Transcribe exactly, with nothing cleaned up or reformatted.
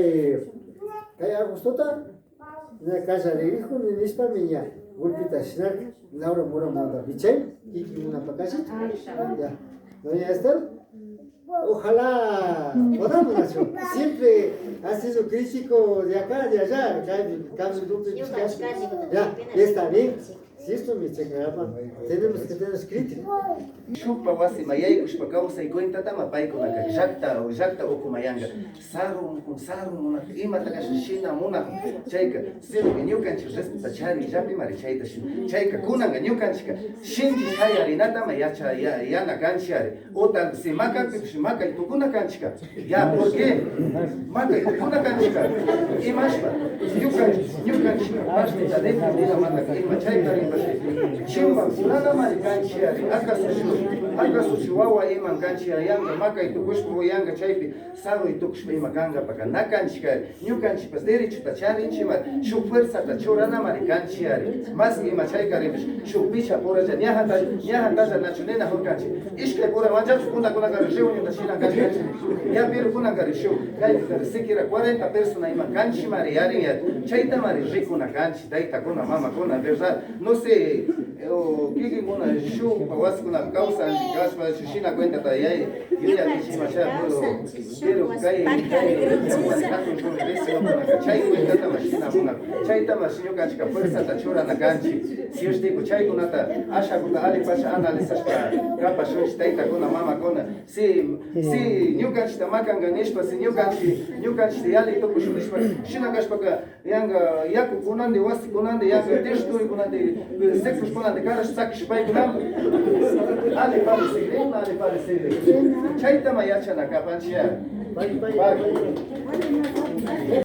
Eh, kay agostota ña kallaririkuni nishpami ña gulpita shinarka Laura Mora Manda Vichay, kikin munapakashita. Ya. Doña Esther, ojalá podamos, nachu. Siempre ha sido crítico de acá, de allá, kay cambio grupo, ya, está bien. Sirtumi chayka, tenemos que tener crítico. Shukpa wasiman yaykushpa kawsay cuentatama paykunaka llakta, llakta ukuman yanka. Sarun, sarun munak, imata kasha shina munak. Chayka, sino que ñukanchik respetachari llapimari chayta shina. Chayka kunanka ñukanchikka shinchi shayarinatama yacha, ya, yana kanchik ari. O tal vez si makakpipish makay tukuna kanchikka. Ya, ¿por qué? Makay tukuna kanchikka. Imashpa, ñukanchik, ñukanchikka partita defendinamantaka ima chayta ripashi. Chimba kunanamari kanchik ari. ¿Acaso shuk, acaso shuk wawa iman kanchik ari yanka makay tukushpa o yanka chaypi saruy tukushpa ima kankapaka na kanchik ari? Ñukanchikpash derechota charinchikmari, shuk fuerzata churanamari kanchik ari. Mas ima chayka rimash, shuk pichapuralla, ñajata, ñajatalla nachu ninajurkanchik. Ishkay pura manchapis puntakunakari reunionta shinan kanchik. Ña pero kunakari shuk, kaypikari siquiera cuarenta persona ima kanchikmari yarin yari. Chaytamari rikuna kanchik, taytakuna, mamakuna, ¿verdad? No sé, eh, o kikinkuna shukpa wasikunapi kawsan kashpa, shina cuentata yay. Yuyarichimashá, pero, pero kay, kay, hatun shuk vecinokunaka chay cuentata mashina munak. Chayta mashi ñukanchikka fuerzata churana kanchik. Ciertico, chaykunata ashakuta allipacha analizashpa kapashunchik taytakuna, mamakuna. Si, si ñukanchikta makanka nishpa, si ñukanchik, ñukanchikta yali tukushun nishpa, shina kashpaka, yanka yakukunandi, wasikunandi, yanka territorykunandi, sectorkunandi karash sakish paykunaman. Ali pali sigri, ali pali sigri. Chaytama yachana kapanchik. Pay, pay, pay.